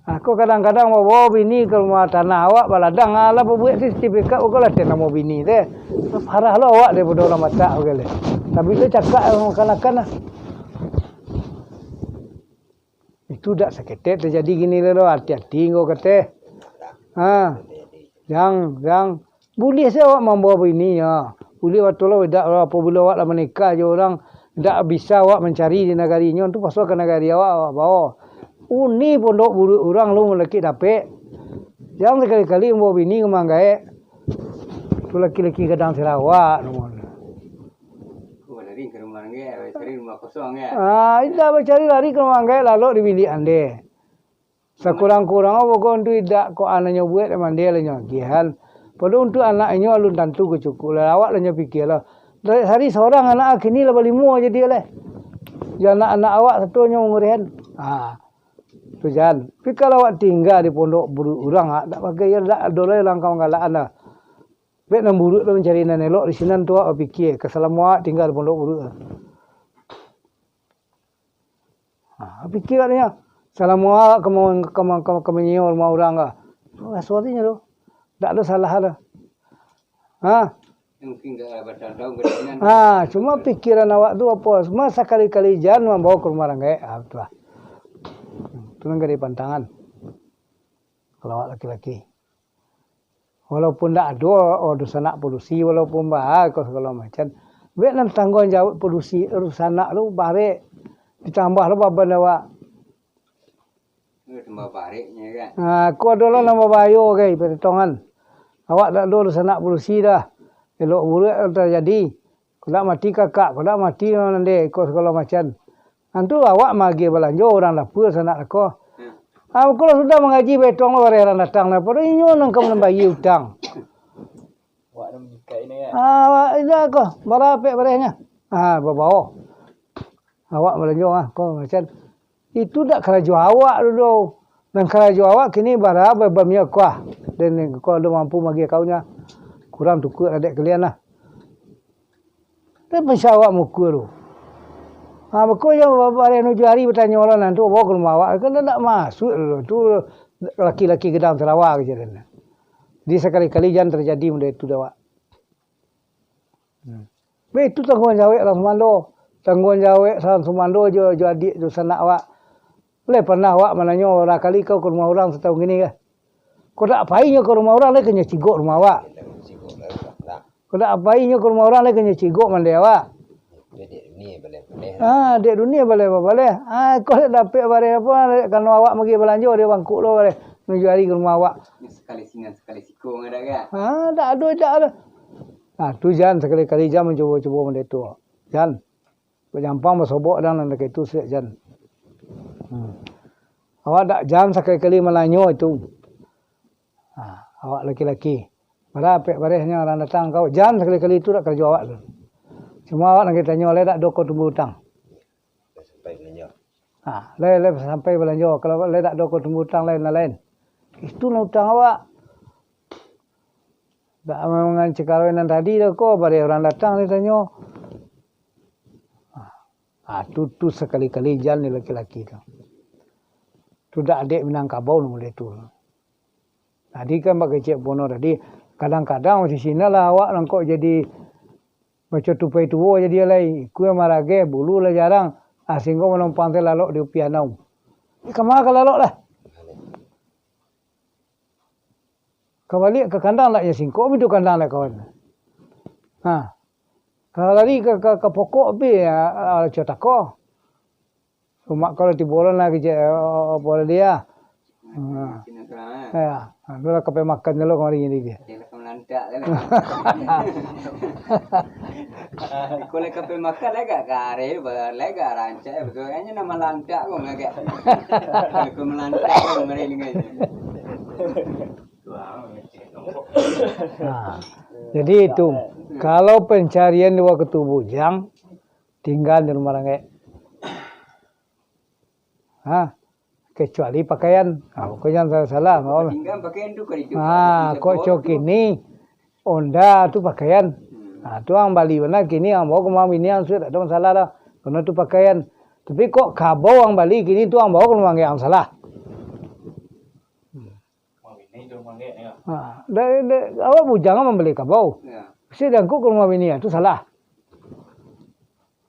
Aku kadang-kadang babawa bini ka rumah tanah awak, baladang, alah babuek sertifikat, bukan lah namo bini teh. Parah lo awak daripado urang Batak, bukan leh. Tapi tu cakak makan-makan lah. Itu dak saketek tajadi gini lo, hati-hati engkau kateh. Ha, jan, jan. Buliah se awak mambawa bini, yo. Buliah batua lo, idak lo, apabilo awak lah manikah jo urang, indak bisa awak mancari di nagari inyo, tu pasuak ka nagari awak, awak bawa. Uni pondok buruak urang lo mulakik dapek. Jan sakali-kali mambawa bini ka manggaek. Tu laki-laki gadang Sarawak, namonyo. Kau lari ka rumah anggaik, cari rumah kosong, ya? Ah, indak bacari lari ka rumah anggaik, lalok di bilik ande. Sakurang-kurang pokok tu idak kok anaknyo buek, mandeh lah nyo agiahan. Pado untuak anak inyo alun tantu ka cukuik lah, awak lah nyo pikia lah. Dari sari sorang anak, kini lah balimo jadi leh. Jo anak-anak awak sato nyo mangurihan. Ha. Tu jan. Tapi kalau awak tingga di pondok buruak urang, ah, dak bagai, dak ado lai urang ka manggalak anda. Bek nan buruak tu mancari nan elok, di sinan tu awak bapikia, ka salamo awak tingga di pondok buruak tu. Ha, pikir katanya, salamo awak ka ma-, ka ma-, ka ma-, ka manyiewa rumah urang ka. Raso atinyo tu. Dak ado salah ado. Ha? Mungkin ka batang taun ka sinan. Ha, cuma pikiran awak tu apo? Cuma sakali-kali jan mambawa ka rumah ranggaik. Ha, tu lah. Tu nan jadi pantangan. Kalau awak laki-laki. Walaupun ndak ado, oh, dunsanak padusi, walaupun baa, ko sagalo macam. Bek nan tangguang jawab padusi, dunsanak tu barek, ditambah lo baban awak. Eh, tambah bareknyo, kan? Ha, ko ado lo nan babayo, gai, potongan. Awak ndak ado dunsanak padusi dah. Elok buruak tajadi. Kok dak mati kakak, kok dak mati mandeh, ko sagalo macam. Nantu awak maagiah balanjo urang dapur sanak lako. Hmm. Ah, kalau sudah mangaji betong lo bareh urang datang, nah, pado inyo nan ka mambayia utang. Awak nan manyikaik ni, kan? Ah, awak indak ko, bara pek barehnyo. Ah, babao. Awak balanjo ah, ko macam itu dak karajo awak tu doh. Nan karajo awak kini bara ba-, bamia kuah. Den ko ado mampu magiah kaunyo. Kurang tukuik lah dek kalian lah. Tapi pansya awak mukua tu. Ha, mako jo bareh nuju ari batanyo lah nan tu, bawa ka rumah awak. Kan dak masuak tu, tu laki-laki gadang tarawa ka jalan. Jadi sakali-kali jan tarjadi model tu dek awak. Hmm. Be, itu tangguang jawek urang sumando. Tangguang jawek urang sumando jo, jo adiak jo sanak awak. Lai panah awak mananyo, bara kali kau ka rumah urang satahun kini kah? Kau dak pai nyo ka rumah urang, lai ka nyo cigok rumah awak. Kau dak pai nyo ka rumah urang, lai ka nyo cigok mandai awak. Ah, dek dunia baleh babaleh. Ah, kau dak dapek bareh apo, kano awak magi balanjo di bangkuk lo bareh. Nuju ari ka rumah awak. Sakali sinan, sakali siko, ngadakkan? Ah, dak ado, dak ado. Ah, tu jan sakali-kali jan mancubo-cubo mandai tu. Jan. Bajampang basobok dan nan dakek tu, siap jan. Hmm. Awak dak jan sakali-kali mananyo itu. Ha, awak laki-laki. Bara pek barehnyo urang datang kau, jan sakali-kali itu dak karajo awak tu. Cuma awak nan ka tanyo, lai dak do ko tumbuah utang? Sampai balanjo. Ha, lai, lai sampai balanjo. Kalau lai dak do ko tumbuah utang lain-lain. Itu nan utang awak. Dak mangancik kawin nan tadi dah ko, bareh urang datang ditanyo. Ah, tu, tu sakali-kali jan ni laki-laki tu. Tu dak dek Minangkabau namo dia tu. Tadi kan bak kecek pono tadi, kadang-kadang di sini lah awak nangkok jadi macam tupai tuo jadi alai. Ikua marageh, bulu lah jarang. Ah, singgo manompang teh lalok di upiah anau. Ih, kama ka lalok lah? Ka baliak ka kandang, dak nyo singkok, pintu kandang dak kawan. Ha. Ka lari ka, ka, ka pokok pi, ah, ah, cotako. Umak kau lah tibo lah kecek, oh, apo lah dia. Ha. Ya, ha, tu lah kapai makan dulu kamari ni dia. Kau lah kapai makan, lah agak kareh, lah agak rancak, betul. Hanya nama lantak kau agak. Kau melantak kau kamari ni kan. Nah, jadi itu, kalau pencarian di wakatu bujang, tinggal di rumah rangek. Ha, kecuali pakaian. Ha, pokoknya jangan salah-salah. Tinggal pakaian tu kalau itu. Ha, kok cok ini, Honda tu pakaian. Hmm. Ha, tu ang bali bana kini, ang bawa ka rumah bini, ang sudah tak ada masalah dah. Karena tu pakaian. Tapi kok kabau ang bali kini tu, ang bawa ka rumah rangek, ang salah. Ha, dari, dari, awak bujang mambali kabau. Ya. Si diangkut ka rumah bini, tu salah.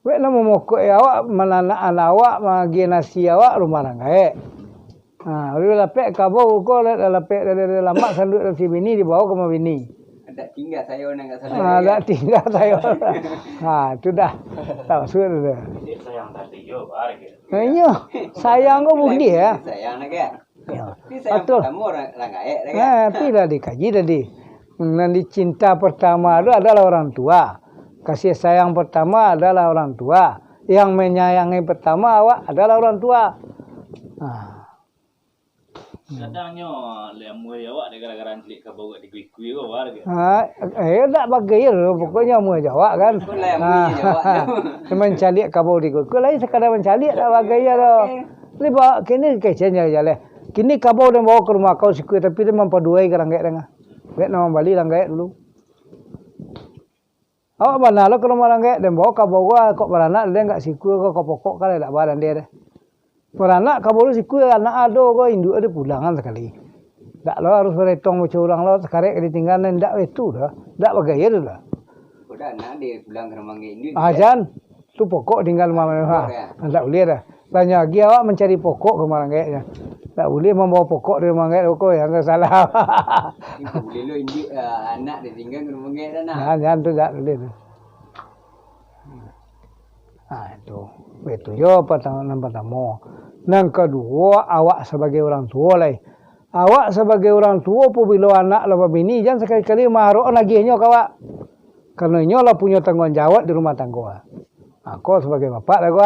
Wek namo mokok awak, mananak anak awak, maagiah nasi awak, rumah rangek. Ha, udah lapek kabau ko, lah lapek dari, dari lamak sanduak dari si bini, dibawa ka rumah bini. Dak tinggal sayo nan kat sana. Ha, dak tinggal sayo. Ha, tu dah. Tak maksud tu. Sayang tadi yo, bar gitu. Ha, iyo. Sayang ko buliah, ya. Sayang nak, kan? Ya. Tapi sayang pertama orang, orang gaek, kan? Ha, tapi lah dikaji tadi. Nan dicinta pertama tu adalah orang tua. Kasih sayang pertama adalah orang tua. Yang menyayangi pertama awak adalah orang tua. Ha. Kadangnyo, lah amuah awak dek gara-gara mancaliak kabau di kuih-kuih ko, bar gitu. Ha, eh, dak bagai tu, pokoknyo amuah jo awak kan. Ha, mancaliak kabau di kuih-kuih, lain sekadar mancaliak, dak bagai tu. Jadi, ba-, kini kecek jaleh. Kini kabau den bawa ka rumah kau sikua, tapi den mampaduai ka rangek den. Bek nan mambali rangek dulu. Awak bana lo ka rumah rangek, den bawa kabau ko, kok baranak den gak sikua ko, ka pokok kan dak ba dande deh. Baranak kabau tu sikua, anak ado ko, induak ado pulangan sakali. Dak lo harus baretong macam urang lo, sakarek ditinggal, ndak itu dah. Dak bagaya tu dah. Udah anak dia pulang ka rumah rangek induak. Ah, jan. Tu pokok tinggal mama. Ha, ndak buliah dah. Banyak lagi awak mancari pokok ka rumah rangek. Ndak buliah mambawa pokok dari rumah rangek, pokok yang salah. Itu buliah lo induak, ah, anak ditinggal ka rumah rangek dah nah. Jan, jan tu dak buliah tu. Ha, itu. Itu yo patang-, nan patamo. Nan kaduo, awak sabagai urang tuo lai. Awak sabagai urang tuo, pabilo anak lah babini, jan sakali-kali marok nagihnyo ka awak. Karano inyo lah punyo tangguang jawab di rumah tanggo. Ha, ko sabagai bapak lah ko.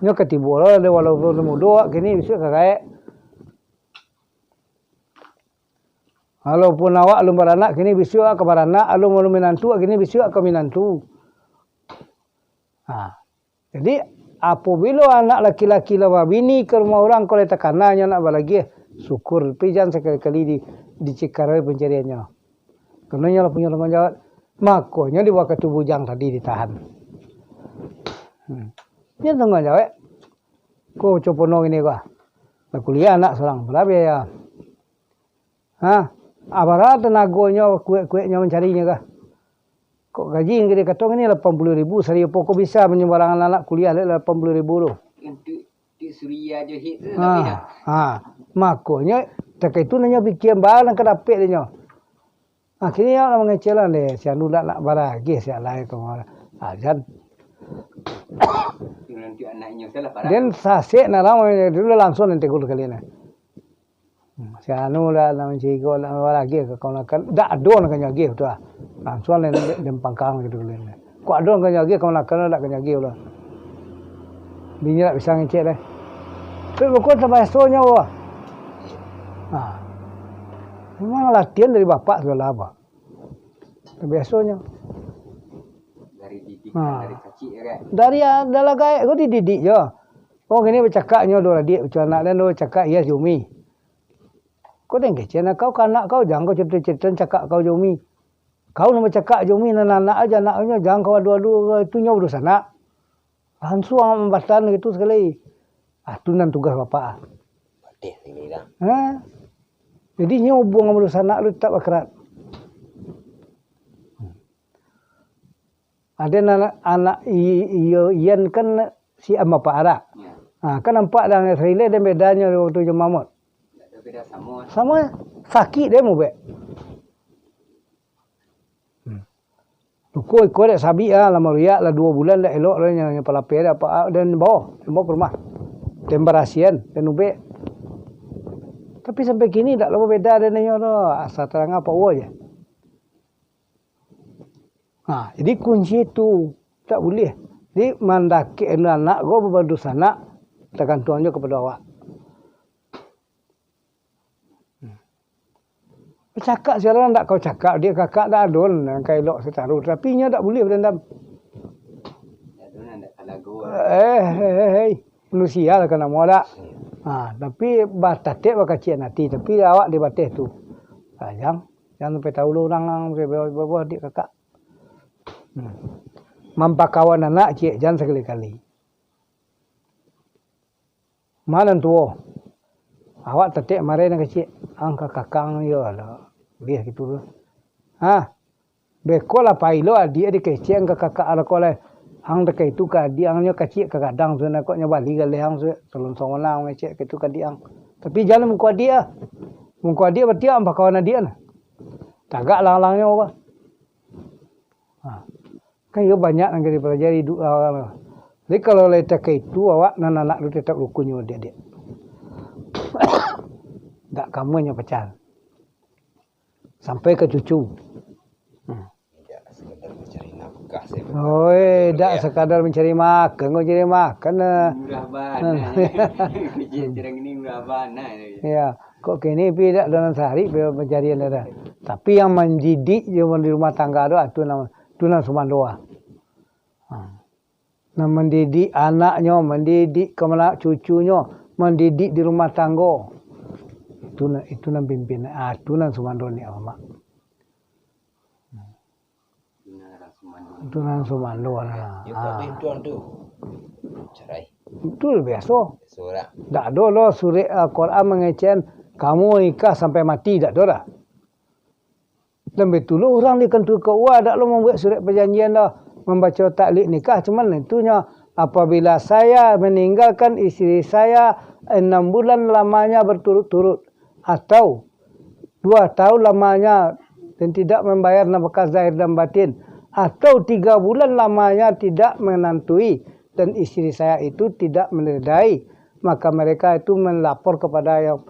Nyo ka tibo lo, walaupun mudo, kini bisuak ka gaek. Walaupun awak alun baranak, kini bisuak ka baranak, alun, alun minantu, kini bisuak ka minantu. Ha. Jadi, apobilo anak laki-laki lah babini ka rumah urang, kalau takana nyo nak balagiah, syukur, tapi jan sakali-kali di, dicikaroi pancariannyo. Karano nyo lah punyo tangguang jawab. Makonyo di wakatu bujang tadi ditahan. Hmm. Nyo tangguang jawab. Ko copono kini ko. Lah kuliah anak surang, bara biaya. Ha? Abara tanagonyo, kuek-kueknyo mancarinyo kah? Kok gaji nan gede katong ni lapan puluh ribu sahari, apo kok bisa manyumbarangan anak kuliah dek lapan puluh ribu tu? Untuk, untuk Suria jo Hit tu, ha, tapi dah. Ha. Makonyo, takah itu nanyo pikia, baa nan ka dapek dek nyo. Akhirnyo lah mangecek lah, deh, si anu dak nak baragiah, siak lai ka mara. Ha, jan. Itu nanti anaknyo salah parah. Den sasek nak lah, dulu langsung nan tegur kali ni. Hmm, si anu lah, nak mancari ko, nak baragiah ka kamanakan. Dak ado nan ka nyo agiah tu lah. Langsung lah den, den pangkang gitu kali ni. Kok ado nan ka nyo agiah, kamanakan dak ka nyo agiah lah. Bini dak bisa ngecek deh. Tapi beko tabiasonyo, wah. Ha. Memang latihan dari bapak tu lah, Pak. Biasonyo. Dari didikan, ha, dari kacik, ya kan? Dari, ah, dalam gaek ko dididik jo. Oh, kini bacakak nyo do adiak, bacakak anak den do bacakak, iyo, jo umi. Ko den kecek anak kau, ka anak kau, jan kau carito-carito cakak kau jo umi. Kau nan bacakak jo umi, nan anak aja, anak nyo, jan kau adu-adu, itu nyo urusan anak. Langsung mambatan gitu sakali. Ah, tu nan tugas bapak, ah. Bateh sini dah. Ha? Jadi, nyo hubungan dunsanak tu tatap akrab. Ado anak, anak i-, iyo, Ian kan si ama Pak Arak. Ya. Ha, kan nampak dah, sarilek dan bedanyo waktu jo Mamut. Ndak ado beda samo. Samo, sakik dia mubek. Hmm. Luko iko dek sabik ah, lah maruyak, lah duo bulan dak elok lah nyo, nyo palapeh dak apa, ah, den bao, den bao ka rumah. Den barasiahan, den ubek. Tapi sampai kini dak lo babeda den inyo tu, asa tarang apa uwo je. Ha, jadi kunci tu dak buliah. Jadi mandakek anak ko babadunsanak, tagantuang jo kapado awak. Bacakak siaran ndak kau cakak, diak kakak dak ado nan ka elok sataruih, tapi inyo dak buliah badandam. Eh, eh, eh, eh, manusia lah ka namo dak. Ha, tapi batatek bakaciak ati, tapi awak di bateh tu. Ha, jan, jan sampai tahu lo urang, sampai bawah, bawah diak kakak. Hmm. Mampakawan anak ciek, jan sakali-kali. Ma nan tuo? Awak tatek marai nan kacik. Ang ka kakang yo lah. Biah gitu tu. Ha. Beko lah pai lo adiak dikecek ang ka kakak lah ko lai. Ang takah itu ka adiak ang nyo kacik ka gadang tu, nak kok nyo bali galeh ang tu. Tolong songon ang ngecek ka itu ka adiak ang. Tapi jan mungko adiak ah. Mungko adiak batiak ang bakawan adiak nah. Tagak lang-langnyo apa? Ha. Kan iyo banyak nan ka dipalajari iduik awak. Jadi kalau lai takah itu, awak nan anak tu tetap rukun jo adiak-adiak. Dak ka amuah nyo pacah. Sampai ka cucu. Hmm. Dak sakadar mancari nafkah sajo. Oi, dak sakadar mancari makan, kok mancari makan, eh. Murah bana. Kecil cirang ni murah bana. Ya, kok kini pi dak donan sahari pi pancarian dah. Tapi yang mandidik jo di rumah tangga tu, ah, tu nan, tu nan sumando ah. Ha. Nan mandidik anaknyo, mandidik kamana cucunyo, mandidik di rumah tanggo. Itu nan, itu nan pimpin, ah, itu nan sumando ni, Mak. Itu nan sumando lah. Yo, ah. Itu tu. Cerai. Itu lah biaso. Biaso lah. Dak ado lo surek, ah, Quran mangecek, kamu nikah sampai mati, dak ado dah. Lambek tu lo urang di kantua K U A dak lo mambuek surek pajanjian doh, mambaco taklik nikah, cuman itunyo, apabila saya meninggalkan istri saya enam bulan lamanya berturut-turut, atau dua tahun lamanya dan tidak membayar nafkah zahir dan batin, atau tiga bulan lamanya tidak menantui dan istri saya itu tidak meridai, maka mereka itu melapor kepada yang,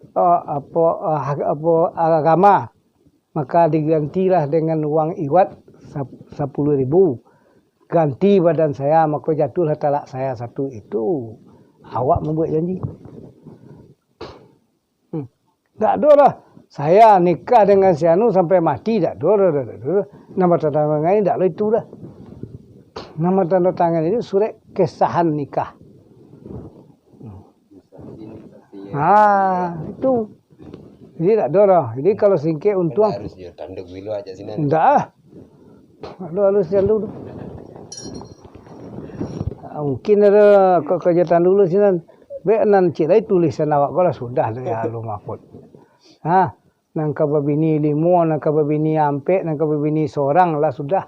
eh, apa, eh, hak-, apa, agama. Maka digantilah dengan uang iwat sa-, sapuluah ribu. ganti badan saya, mako jatuhlah talak saya satu. Itu awak mambuek janji. Hmm. Dak ado lah. Saya nikah dengan si anu sampai mati, dak ado, dak ado, dak ado. Nan batanda tangan dak lo itu dah. Nan batanda tangan itu surek kesahan nikah. Hmm. Ah, itu. Jadi dak ado lah. Jadi kalau singkek untuang. Harus jo tanduk dulu aja sinan. Ndak ah. Ado harus tanduk tu. Ah, mungkin ado kok kerja tanduk dulu sinan. Bek nan cik lai tulisan awak ko lah sudah dari Lauh Mahfud. Ha, nan ka babini limo, nan ka babini ampek, nan ka babini sorang lah sudah.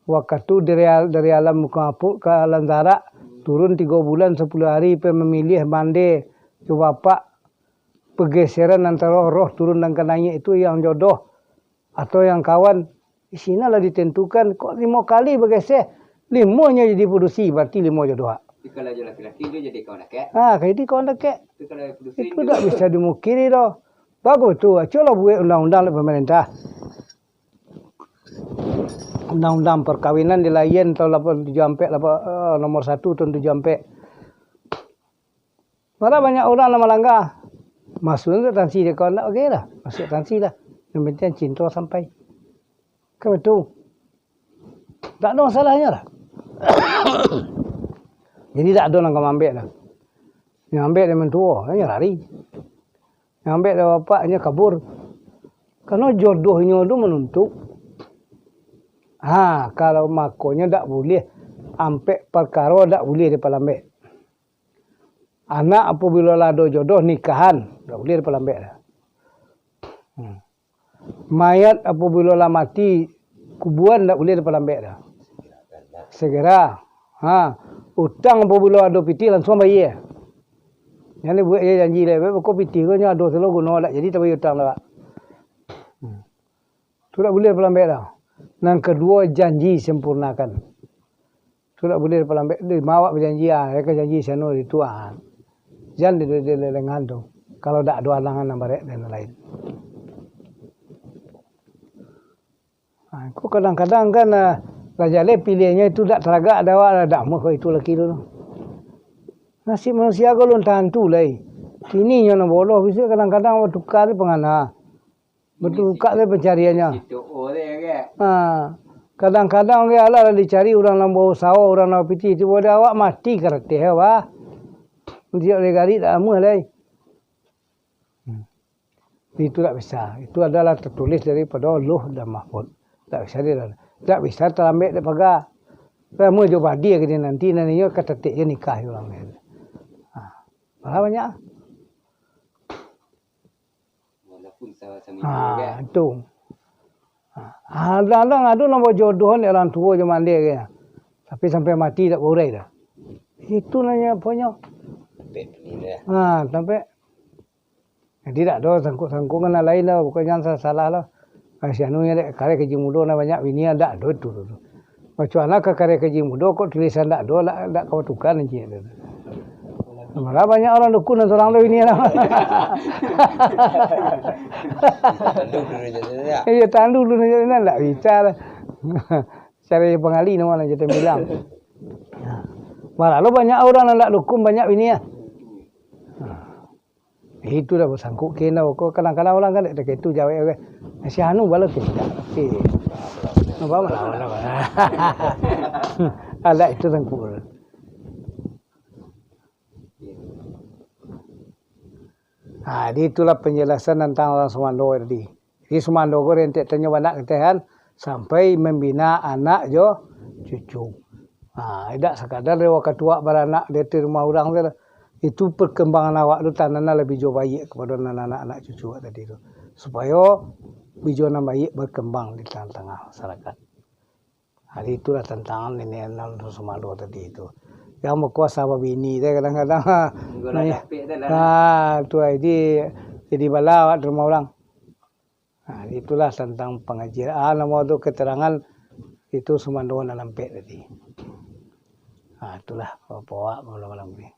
Wakatu dari al-, dari alam Mahfud ka alam zarak, turun tigo bulan sapuluah hari pai mamiliah mande jo bapak, pergeseran antaro roh turun dan ka naiak itu yang jodoh atau yang kawan, di sinan lah ditentukan. Kok limo kali bageser, limonyo jadi padusi, barati limo jodoh. Tapi kalau jo laki-laki tu jadi kawan dakek. Ha, jadi kawan dakek. Tapi kalau padusi Itu tu dak bisa dimukiri doh. Bagus tu, cubolah buek undang-undang dek pemerintah. Undang-undang perkawinan dilahian tahun lapan tujuh ampek, lapan, eh, nomor satu tahun tujuh ampek. Malah banyak urang nan malanggar. Masuak tu tansi dia kawan, ndak oke lah. Masuak tansi lah. Yang penting cinto sampai. Kan itu. Tak ada masalahnyo lah. Jadi tak ada nan ka maambek dah. Yang ambek dia mantuo, dia lari. Yang ambek dia bapak, dia kabur. Karena jodohnyo tu manuntuk. Ha, kalau makonyo dak buliah, ampek parkaro dak buliah dipalambek. Anak apabilo lah ado jodoh nikahan, dak buliah dipalambek dah. Hmm. Mayat apabilo lah mati kubuan, dak buliah dipalambek dah. Segera. Ha, utang apabilo ado pitih langsuang bayia. Jan dibuek je janji lai, beko pitih ko nyo ado selo guno, dak jadi tabayia utang dah. Hmm. Tu dak buliah dipalambek dah. Nan kaduo, janji sempurnakan. Tu dak buliah dipalambek, dima awak bajanji, ah, ka janji sano itu, ah. Jan di, di, di, di lengan tu. Kalau dak ado alangan nan barek dan lain. Ah, ko kadang-kadang kan, ah, lah jaleh piliahnyo itu dak taragak dek awak lah, dak amuah ko itu laki tu. Nasib manusia ko alun tantu lai. Kini nyo nan boloh, bisuak kadang-kadang batuka tu pangana. Batukak tu pancariannyo. Situ, oh, dia, kan? Ha. Kadang-kadang ge alah lah dicari urang nan bausaho, urang nan bapitih, tibo dek awak mati karateh, bah. Diok dek garik dak amuah lai. Hmm. Itu dak bisa. Itu adalah tertulis daripado Lauh dan Mahfud. Dak bisa di-, dak bisa talambek dek paga. Lamo jo badia kini nanti, nan inyo ka tatek je nikah jo urang. Ha. Malah banyak. Walaupun sa-, sami Ah, kan? Itu. Ah, kadang-kadang ado nan bajodohan dek urang tuo jo mande kan. Tapi sampai mati dak baurai dah. Itu nanya aponyo. Sampai bini dah. Ha, sampai. Jadi dak ado sangkut-sangkut kan nan lain lah. Pokoknyo sa-, salah lah. Ah, si anu nyo dek, kareh kaji mudo nan banyak bini, dak ado tu, tu, tu. Macam mana ka kareh kaji mudo, kok tulisan dak ado, dak, dak kawa tukar nan ciek tu. Malah banyak urang dukun nan surang tu bini lah. Tandu dulu je tu, ya. Iyo, tandu dulu je tu, dak bisa lah. Cari pangali namo lah, jadi bilang. Malah lo banyak urang nan dak dukun, banyak bini lah. Itu dah basangkut kena, ko kadang-kadang urang kan dek itu jawek kan. Si anu bala tu. Eh. Nampak malah, malah, malah. Alah itu sangkut. Ha, jadi itulah penjelasan tentang urang sumando tadi. Jadi sumando ko rentetanyo banyak kito kan, sampai mambina anak jo cucu. Ha, indak sakadar dek wakatu awak baranak di rumah urang tu lah. Itu perkembangan awak tu tanamlah bijo baiak kapado nan anak-anak cucu awak tadi tu. Supayo bijo nan baiak berkembang di tangah-tangah masyarakat. Ha, itulah tantangan niniak nan sumando tadi tu. Yang bakuasa babini tu kadang-kadang, ha, Minggu lah nanya, capek tu lah. Ha, tu lah, jadi, jadi bala awak di rumah urang. Ha, itulah tentang pangajian. Ah, namo tu keterangan itu sumando nan ampek tadi. Ha, itulah, bapak-bapak, malam-malam ni.